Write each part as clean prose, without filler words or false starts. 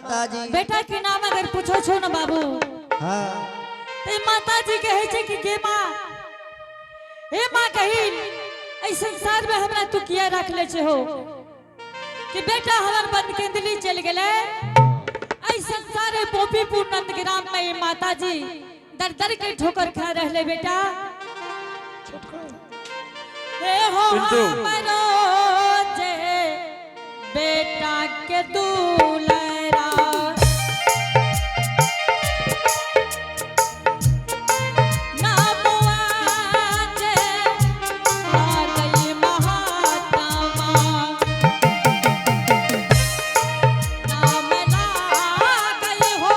माता जी। बेटा के नाम अगर पूछो छो ना बाबू। हाँ। ते माता जी कहे छे कि गे माँ, हे माँ कही एहि संसार में हमरा तू किया रख ले छे हो कि बेटा हमर बनकेंदली चल गेले। एहि संसार में गोपीपुर नंदग्राम में ये माता जी दर दर के ठोकर खा रहले बेटा। हे हो पिंटू। हमरो जे बेटा के दूलरा नामुआ जे लागई महात्मा नाम लागई हो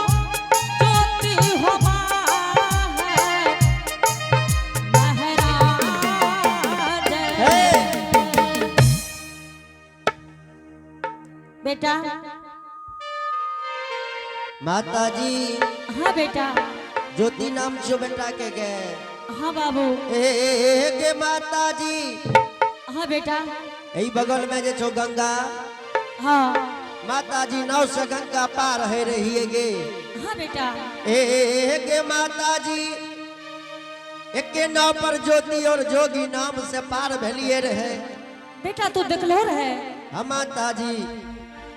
ज्योति हो महाराज। बेटा। माता जी। हाँ बेटा। ज्योति नाम छो बेटा के गए। हाँ बाबू। ए गे माता जी। हाँ बेटा। एही बगल में जे छो गंगा। हाँ। माता जी नाव से गंगा पार है रही है गे। हाँ बेटा। ए गे माता जी एके नाव पर ज्योति और जोगी नाम से पार भेलिए रहे। बेटा तू देखलो रहे। हाँ माता जी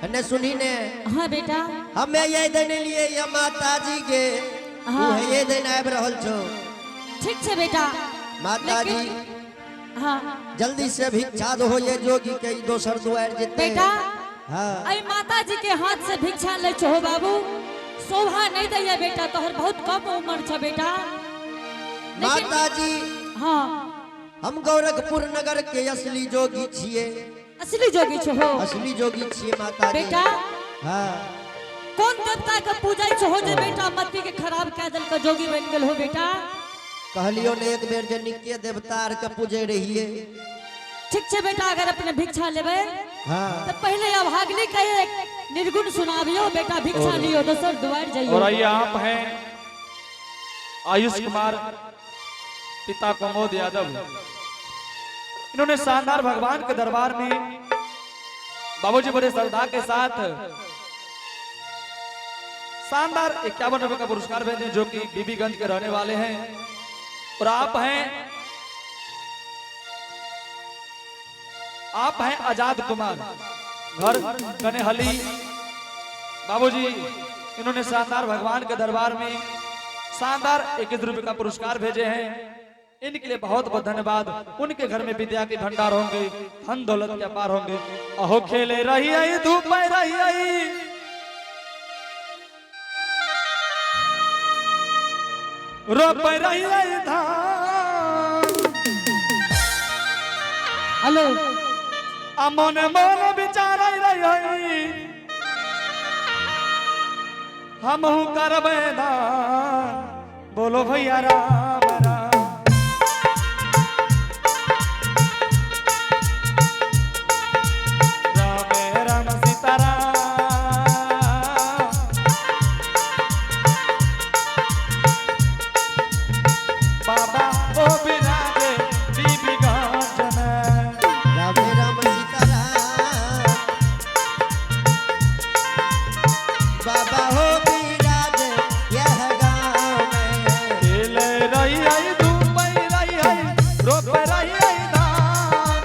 ने सुनी ने। हाँ बेटा। हमें ये देने लिए ये माता जी के। हाँ। तू ये दिन आबि रहल छो। ठीक छे बेटा। माता जी। हाँ। जल्दी से भिक्षा दो ये जोगी के दोसर दुआर जेते। बेटा। हाँ। आई माता जी के हाथ से भिक्षा ले छो बाबू, शोभा नहीं दैया बेटा, तोहर बहुत कम उम्र छ बेटा। माता जी। हाँ। हम गोरखपुर नगर के असली जोगी छिए। असली जोगी छो हो। असली जोगी छिए माता जी। बेटा। हाँ। कौन देवता के पूजा छो जे बेटा मति के खराब कह दल के जोगी बन गेल हो बेटा? कहलियो ने एक बेर जे निके देवता आर के पूजे रहिए। ठीक छे बेटा, अगर अपने भिक्षा लेबे हाँ। तो पहले अभागली के एक निर्गुण सुनाबियो बेटा, भिक्षा लियो दोसर दुआर जाइयो। और आइए आप हैं आयुष कुमार पिता प्रमोद यादव, इन्होंने शानदार भगवान के दरबार में बाबूजी बड़े श्रद्धा के साथ शानदार 51 रुपए का पुरस्कार भेजे, जो कि बीबीगंज के रहने वाले हैं। और आप हैं आजाद कुमार, घर कनेहली। बाबूजी इन्होंने शानदार भगवान के दरबार में शानदार 21 रुपए का पुरस्कार भेजे हैं, इनके लिए बहुत बहुत धन्यवाद। उनके घर में विद्या के भंडार होंगे, धन दौलत के अपार होंगे। अहो खेले रही आई धूप में रही आई, रोप रही आई धान। हेलो। अमन मन विचार रही आई, हमहू करबै दान। बोलो भैया राम राम। राम राम सीता राम। बाबा ओ बिराजे बीबीगंज में। राम राम सीता राम। बाबा हो बिराजे यह गांव में। खेल रही आई धूप रही आई रोप रही आई धान।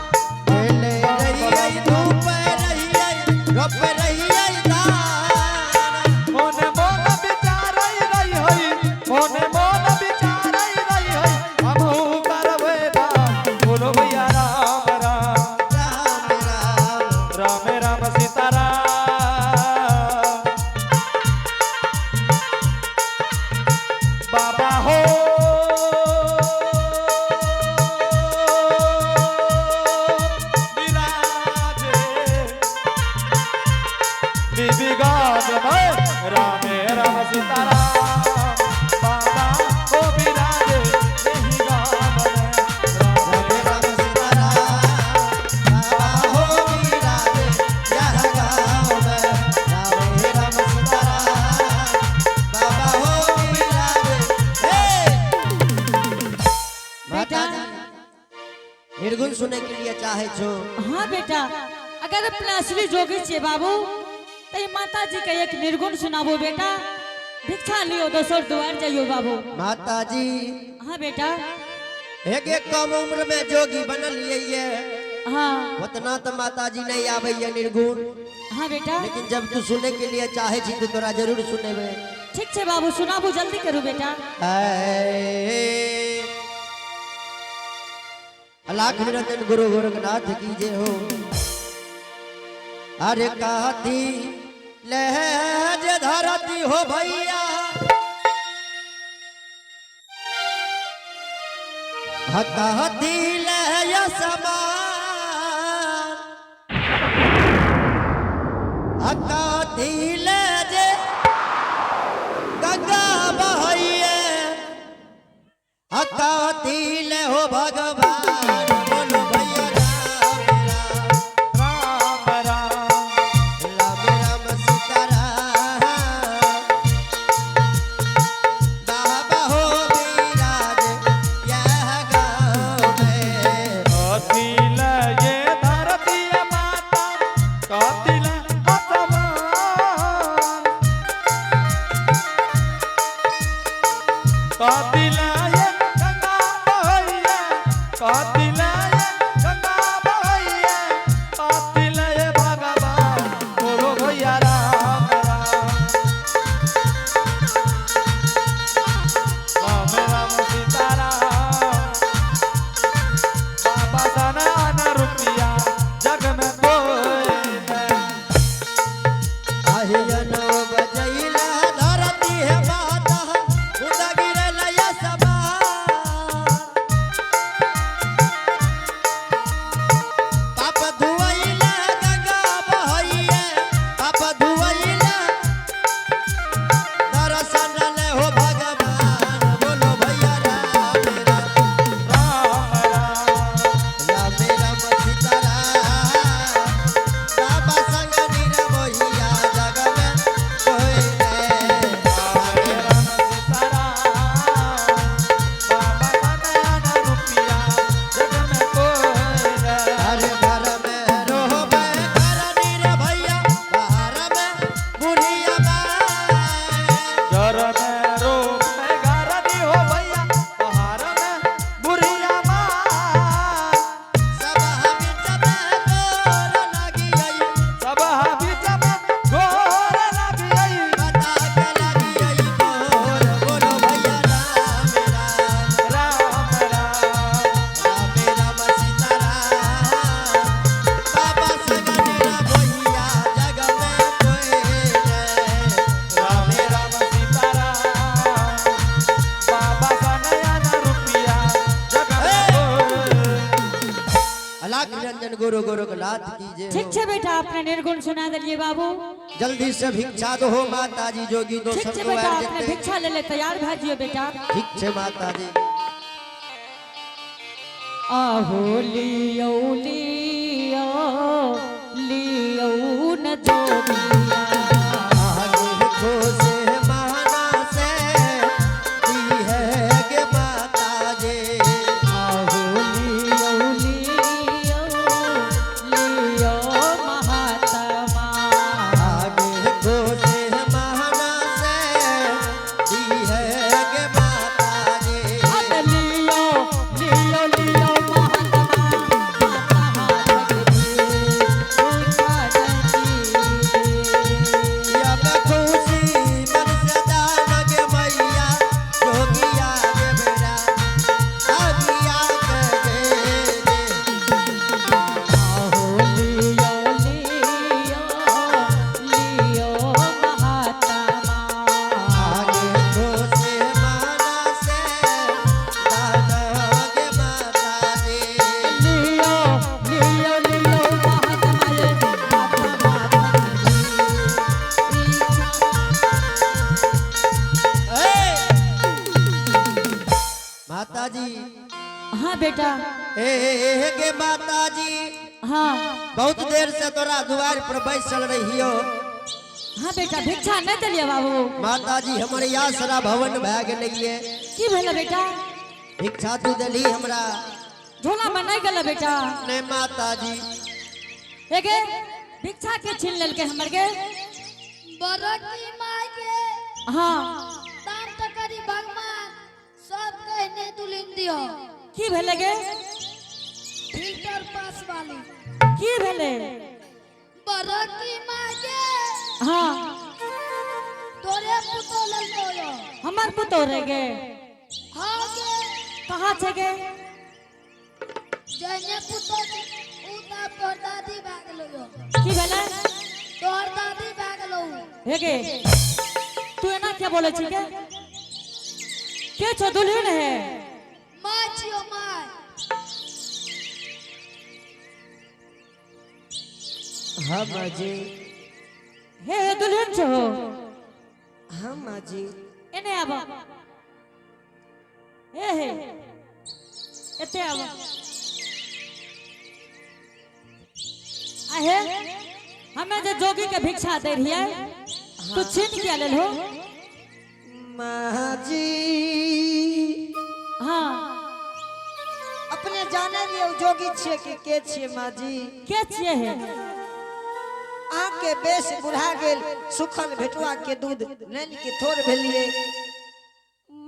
खेल रही आई धूप रही आई रोप रही आई धान। मोने मोन विचार रही हई, मोने मोन विचार रही हई, हमहू करबै दान। बोलो भैया राम राम। राम राम। राम राम सीता राम। बाबा हो विराजे बीबीगंज में। राम राम सीता राम। बाबा हो विराजे यही गांव में। राम राम राम सीता राम। बाबा हो बिराजे यह गांव में। राम राम सीता राम। बाबा हो बिराजे। हे! माता जी निर्गुण सुने के लिए चाहे छो। हाँ बेटा, अगर अपने असली जोगी छे बाबू तो माता जी के एक निर्गुण सुनाबो बेटा। भिक्षा लियो दोसर द्वार जाइयो बाबू। माता जी हाँ बेटा। एक एक कम उम्र में जोगी बनल ये। हाँ। उतना तो माता जी नहीं आवे ये निर्गुण। हाँ बेटा। लेकिन जब तू सुने के लिए चाहे छी तो तोरा जरूर सुनेबे। ठीक छे बाबू, सुनाबू, जल्दी करू बेटा। लाख निरंजन गुरु गोरखनाथ की जय हो। अरे कहती लहज धरती हो भैया, कहती लहज समान, कहती लहज गंगा बहैया, कहती ले हो भगवान। बोलो भैया राम राम। राम राम। राम राम सीता राम, बाबा हो विराज यह गाँव में। कथिल ये धरती माता, कथिल असमान, कथिल ये गंगा बहैया, कथिल ये गंगा बहैया, कथिल ये भगवान। बोलो भैया राम राम। राम राम सीता राम, बाबा सनान रुपया जग में कोई नहीं। आहियनो बजैला धरती है माता, खुदा गिरल या समान। पाप धुआइला गंगा बहैया, पाप धुआइला दर्शन ले हो भगवान। बोलो भैया राम राम। राम राम। राम राम सीता राम, बाबा संग निरमोहिया जग में कोई नहीं। राम राम सीता राम, बाबा सनान रुपया जग में कोई नहीं। हर घर में रोह में घर नीर भैया, बाहर में बुढ़िया माँ। घर में रोग में घर दी हो भैया, बाहर में बुढ़िया माँ। सब बीच में गोर लगी आई, सब बीच में गोर लगी आई। बता के लगी आई गोर। बोलो भैया राम राम। राम राम। राम राम सीता राम, बाबा संग निरमोहिया जग में कोई नहीं। राम राम सीता राम, बाबा सनयन रुपया जग में कोई नहीं। अलाख निरंजन गुरु गोरखनाथ की जय ठीक हो। छे बेटा, अपने निर्गुण सुना दिलिए बाबू। जल्दी से भिक्षा दो हो माता जी, जोगी दो ठीक छे सब बेटा, अपने भिक्षा ले ले तैयार भा जियो बेटा। ठीक छे माता जी। आहो लियो लियो लियो न जोगिया, आगे खोसे माना से दी है गे माता जी। आहो लियो लियो लियो महात्मा, आगे खोसे माना से दी है गे माता जी। अत लियो लियो लियो महात्मा, माता हाथ के भिक्षा दी। अब खुशी मन से दान गे मैया, जोगिया गे मेरा आगिया के दे दे। आहो लियो लियो लियो महात्मा, आगे खोसे माना से दान गे माता जी। लियो लियो लियो महात्मा, माता माता माता जी। हाँ बेटा। ए ए गे माता जी। हाँ। बहुत देर से तोरा दुआर पर बैसल रहियो। हाँ बेटा, भिक्षा नहीं दिलिए बाबू। माता जी हमर आसरा भवन भए गेलैये। की भेल बेटा? भिक्षा तू देली हमरा। झोला में नहीं गेल बेटा? ने माता जी। एगे भिक्षा के छीन लेलके हमर के। बरकी माय के हाँ दाम तो करी भगवान सब कहने दुलिन दियो की भेलै गे फिल्टर पास वाली की भेलै बरकी माय के हाँ तोरे पुतो ललको यो हमर पुतोह रे गे हाँ गे कहाँ छै गे जने पुतो ऊ ता तोहर दादी भए गेलो यो की भेलै तोहर दादी भए गेलो ऊ। हे गे तू एना क्या बोलै छी गे के छौ दुल्हन है माय छियो my हाँ माँ जी हे हे दुल्हन छौ हाँ माँ जी एने आब हे हे एते आब आ हे हमे जे जोगी के भिक्षा दे रहियै तू छीन के लेल हो माँ जी हाँ अपने जाने लिए जोगी छिए कि के छिए माँ जी के छियै हे आके बेस बुढ़ा गेल सुखल भेटुआ के दूध नैन के थोर भेलिए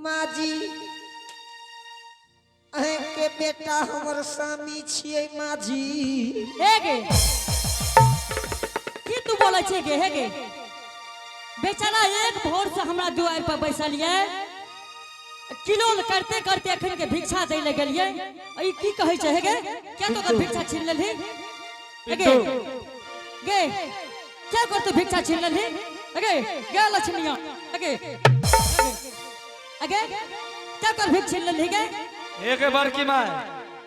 माँ जी अहें के बेटा हमर स्वामी छिए माँ जी हे गे की तू बोलै छियै गे हे गे बेचारा एक भोर से हमरा दुआरि पर बैसल ये किलोल करते करते अखन के भिक्षा दै ले गेलियै आ ई की कहै छै हे गे क्या तो ओकर भिक्षा छीन लेलही हे गे गे क्या कर तू भिक्षा छीन लेलही हे गे गे लक्ष्मीया हे गे अगे क्या कर भिक्षा छीन लेलही गे एक बड़की माय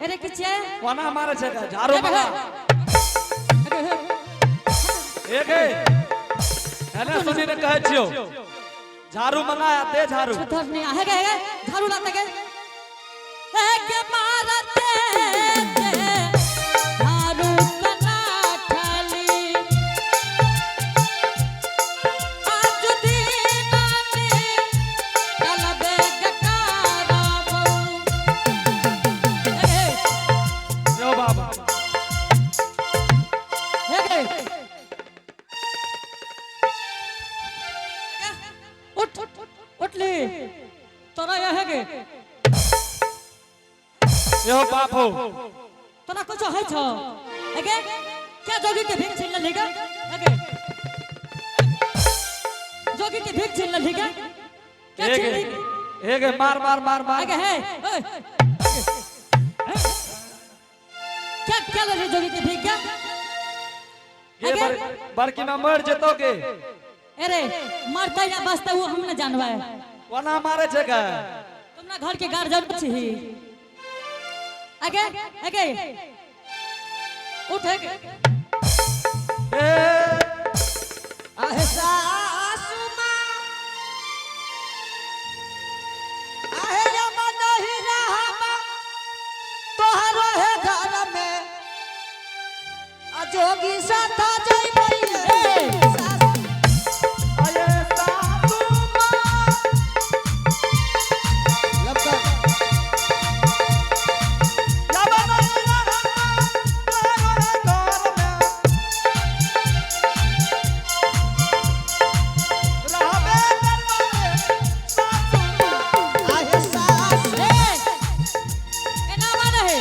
अरे की छियै कोना मारे छै गे? झाड़ू मारा अगे हे। एक एने सुनी ने कहै छियो झाड़ू मंगाया दे झाड़ू उधर नहीं आहे गए गए झाड़ू लाते गए एक मारते ते झाड़ू कना खाली आज दीवाने कलबे गकारा बऊ ए यो बाबा हे गए उठ उठ ले तोरा यह गे यो बाप हो तोरा कुछ है छो अगे क्या जोगी के भीख छीन लेलही गे अगे जोगी के भीख छीन लेलही गे क्या एक छीन ली एक मार मार मार मार अगे हे ओए, अगे। क्या क्या ले जोगी के भीख क्या ये बड़की मां मर जेतो के अरे मरते या बचते वो हम न जानबै कोना मारे छै गे तुमना घर के गार्जियन छी अगे अगे उठ अगे। ए आहे सासु माँ आहे यमा नहीं रहबा तोहरो है घर में आ जोगी साथा जइबै ए! सासु अये सासू मां लबका यमा नहीं रहबा तोहरो है घर में रहबे करबे सासू मां आहे सासु ए एना माने है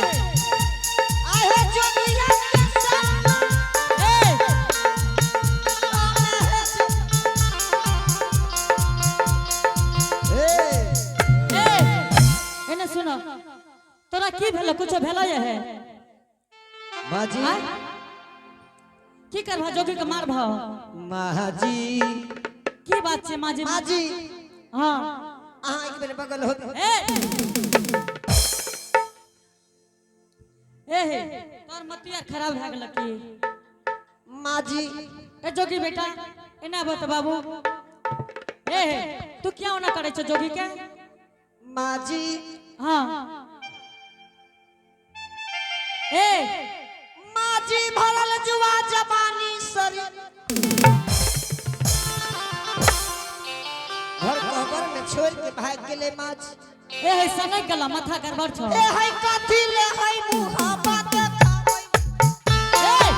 आहे जोगिया के साथ ए ए ए एने सुनो तोरा की भेलो कुछो भेलो ये है माँ जी आय? की करबा जोगी के मार भाव माँ जी की बात छै माँ जी माँ जी हाँ अहाँ एक बेर बगल हो ए ए हे तोर मतिया खराब भए गेल की माँ जी ए जोगी बेटा एना बत बाबू ए हे तू क्यों ना करे छो जोगी के माँ जी हाँ ए माँ जी भरल जुआ जवानी शरीर घर कहबर में छोड़ के भाग गेले माँ जी ए हे सनक गला माथा गड़बड़ छो ए है कथी ले है मुहाबा देखाबै ए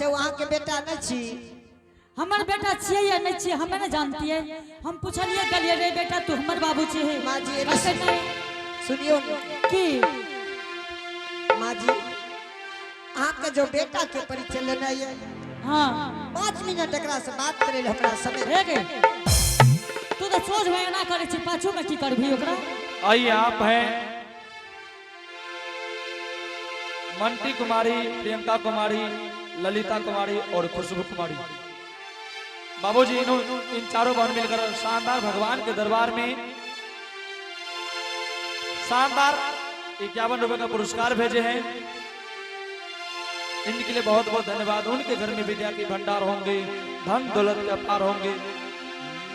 अच्छा वहाँ के बेटा नहीं छी? हमर बेटा छियै या नहीं छियै हमे नहीं जानतियै। हम पुछलियै गेलियै रे बेटा तू हमर बाबू छियै। माँ जी, कहलकै नहीं। सुनियो ने। की? माँ जी, अहाँके जो बेटा के परिचय लेना ये। हाँ। 5 मिनट एकरा से बात करे ले हमरा समय। हे गे, तू तो सोझ में एना करे छी, पाछू में की करबी ओकरा? आइए आप हैं मंटी कुमारी, प्रियंका कुमारी, ललिता कुमारी और खुशबू कुमारी। बाबूजी इन चारों बहन मिलकर शानदार भगवान के दरबार में शानदार 51 रुपए का पुरस्कार भेजे हैं। इनके लिए बहुत बहुत धन्यवाद। उनके घर में विद्या के भंडार होंगे, धन दौलत के अपार होंगे।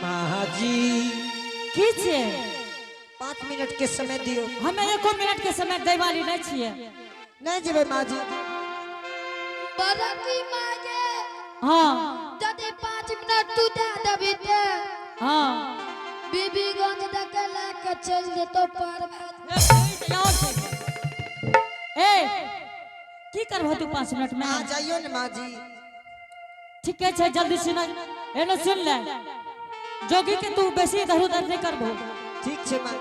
माँ जी। की छियै? 5 मिनट के समय दियो। हमे एको मिनट के समय दै वाली नहीं छियै। नहीं जेबै माँ जी। बड़की माँ गे। हाँ। यदि 5 मिनट तू दे देबी ते हाँ। बीबीगंज दके लए के चलि जेतौ पार भए। ए, की करबह तू 5 मिनट में? अहाँ जाइयो ने माँ जी। ठीके छै, जल्दी सुन, एनो सुन ले, जोगी के तू बेसी इधर उधर नहीं करबो। ठीक छै माँ।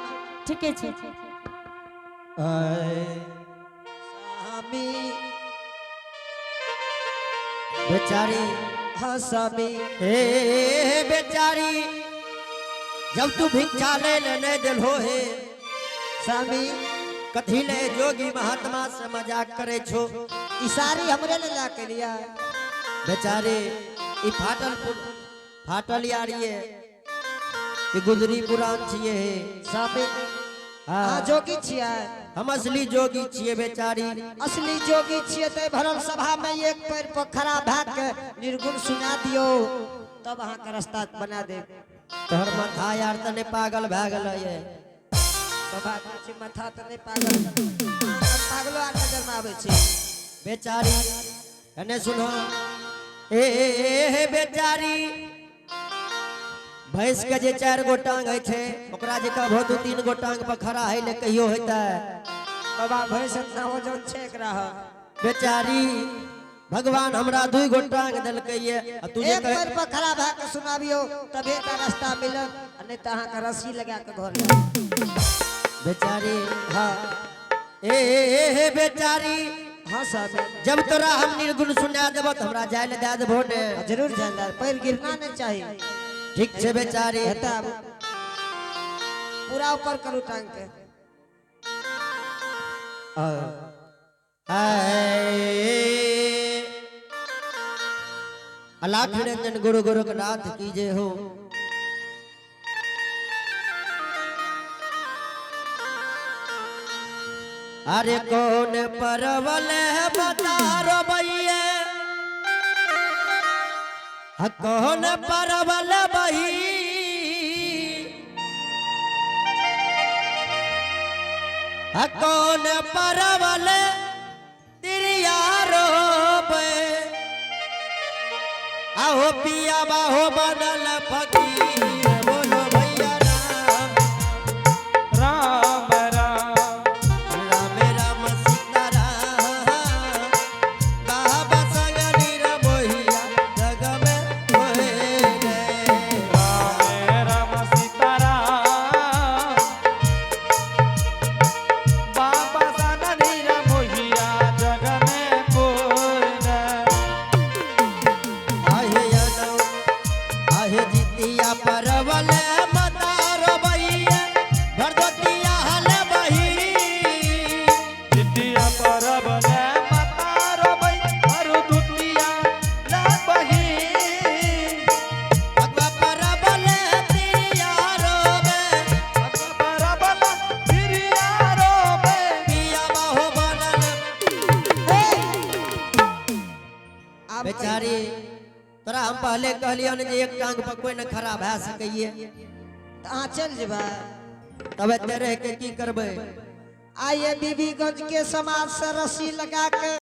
ठीके छै। स्वामी। बेचारी। हाँ स्वामी। हे बेचारी, जब तू भिक्षा ले ले नहीं दिल हो हे स्वामी। कथी ले जोगी महात्मा से मजाक करे छो? ई साड़ी हमरे ले ला के लिया। बेचारे, ई फाटल फाटल यार ये ई गुजरी पुरान छिए हे। स्वामी। हाँ। अहाँ जोगी छियै? हम असली जोगी छिए बेचारी। असली जोगी छियै तऽ भरल सभा में एक पैर पर खड़ा भए के निर्गुण सुना दियौ, तब अहाँके रास्ता बना देब। तोहर माथा यार तने पागल भए गेल ये। बाबा कहै छै माथा तऽ नहि पागल, पागलो आर नजर में आबै छै। बेचारी, एने सुनो। ए हे बेचारी, भैंस के जे 4 गो टांग होइ छै, ओकरा जे कहबो दू 3 गो टांग पर खड़ा होइ ले कहियो होतै? बाबा, भैंस इतना वजन छै एकरा? बेचारी, भगवान हमरा 2 गो टांग देलकै ये आ तू जे एक पैर पर खड़ा भए के सुनाबियौ तबे तऽ रास्ता मिलत, आ नहि तऽ अहाँके रस्सी लगा के घर जायब। बेचारी। हाँ। ए ए हे बेचारी। हाँ साहब। जब तोरा हम निर्गुण सुना देबो तऽ हमरा जाय ले दए देबो ने? जरूर जाय ले, पैर गिरना नहीं चाहिए। ठीक छै बेचारी। हेता पूरा ऊपर करू टांग के। अलाख निरंजन गुरु गोरखनाथ की जय हो। अरे कौन परवल है बता रो भैया, कौन परवल बही, कौन परवल तिरिया रोपे, आहो पिया बाहो बनल फकीर, बोलो भैया राम राम राम। राम राम सीता राम, बाबा संग निरमोहिया जग में मोहे गए। राम राम सीता राम, बाबा संग निरमोहिया जग में कोई न। आहे अनौ आहे जितिया परवल मतारो बहिया भरदोतिया हल बही। जितिया परवल मतारो बही हरु दुतिया ल बही। भगवा परवल तिरिया रोबे, परवल तिरिया रोबे, पिया बाहो बनल। आब बेचारी, तोरा हम पहले कहलियौ ने जे एक टांग पर कोई न खड़ा भए सकैये। तऽ अहाँ चलि जेबै? तब एते रह के की करबै? आइए बीबीगंज के समाज से रस्सी लगा के।